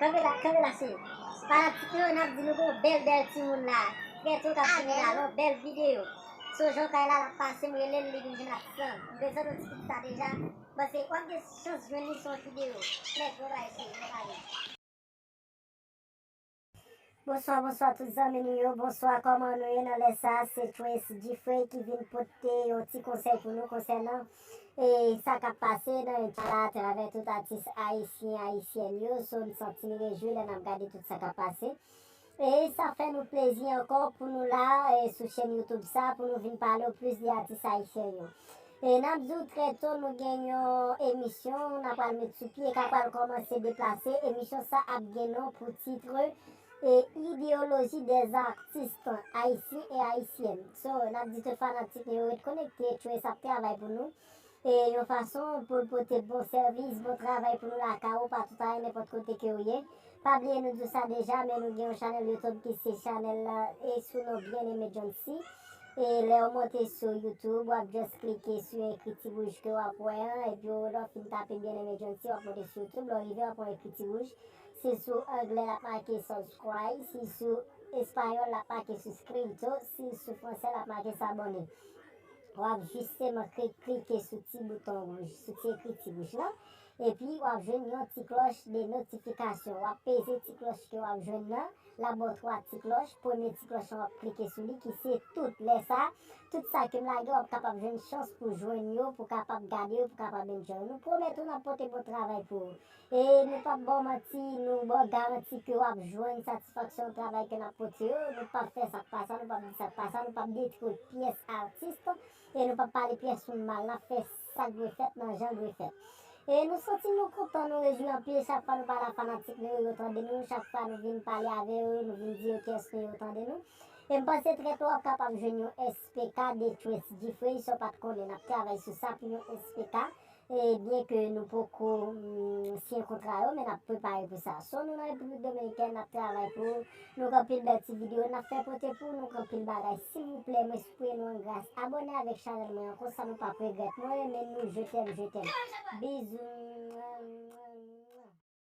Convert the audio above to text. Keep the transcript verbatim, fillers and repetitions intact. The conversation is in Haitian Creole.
Kanpe la, kanpe la, cheri. Fanatik yo, n ap di nou gon bèl, bèl timoun la. Trèto k ap vini la, yon bèl videyo. Sou jan kay la, l ap pase, m rele l, li vin jwenn atis lan. M bezwen yon ti kit sa deja. Paske w ap gen chans jwenn li sou yon videyo. Trèto la, cheri, nou pale. Bonswa, bonswa tout zanmi nou yo. Bonswa, kòman nou ye nan lè sa? Se Trace Gifrey ki vin pote yon ti konsèy pou nou konsènan e sa k ap pase nan entènèt la atravè tout atis ayisyen, ayisyèn yo. So, m santi m rejwi lè n ap gade tout sa k ap pase. E sa fè nou plezi ankò pou nou la e sou chèn YouTube sa, pou nou vin pale w plis de atis ayisyen yo. E n ap di w trèto, nou gen yon emisyon, n ap pral met sou pye, k ap pral kòmanse deplase. Emisyon sa ap gen non pou titre e idéologie des artistes haïtiens et haïtiennes. So, n ap di tout fanatik nou yo ret konekte, Trace ap travay pou nou. E yon fason pou l pote bon sèvis, bon travay pou nou lakay ou, patou a nenpòt kote ke w ye. Pa bliye nou di w sa deja, men nou gen yon chanèl YouTube ki se chanèl la e sou non Bien Aimé Johncy. E lè w monte sou YouTube, w ap just klike sou ekriti wouj ke w ap wè an, epi w, lè w fin tape Bien Aimé Johncy, w ap monte sou YouTube, lè w rive w ap wè ekriti wouj. Si sou anglè l ap make subscribe, si sou espayòl l ap make suscrito, si sou fransè l ap make s'abonner. W ap jisteman kli-, klike sou ti bouton wouj, sou ti ekriti wouj lan. Epi w ap jwenn yon ti klòch de notifikasyon. W ap peze ti klòch ke w ap jwenn nan, l ap ba w twa ti klòch. Premye ti klòch lan w ap klike sou li ki se tout. Lè sa, tout sa ke m lage w ap kapab jwenn chans pou jwenn yo, pou kapab gade yo, pou kapab enjoy. Nou pwomèt ou n ap pote bon travay pou ou. E nou p ap ba w manti, nou ba w garanti ke w ap jwenn satisfaksyon travay ke n ap pote yo. Nou p ap fè sa k pa sa, nou p ap di sa k pa sa, nou p ap detwi pyès atis, e nou p ap pale pyès moun mal. N ap fè sa k dwe fèt nan jan l dwe fèt. E nou santi nou kontan, nou rejwi anpil chak fwa nou pale ak fanatik nou yo, yo tande nou, chak fwa nou vin pale avè yo, nou vin di yo kiyès nou ye, yo tande nou. E m panse trèto w ap kapab jwenn yon S P K de Trace Gifrey, si w pa t konnen, n ap travay sou sa pou yon S P K. E byen ke nou poko, mm, siyen kontra yo, men n ap prepare pou sa. So, nou nan Repiblik Dominikèn, n ap travay pou nou gen anpil bèl ti videyo n ap fè pote pou nou, gen anpil bagay. Silvouplè, mwen sipriye nou an gras. Abòne avèk chanèl mwen an, konsa nou p ap regrèt. Mwen renmen nou, je t'aime, je t'aime. Bizou.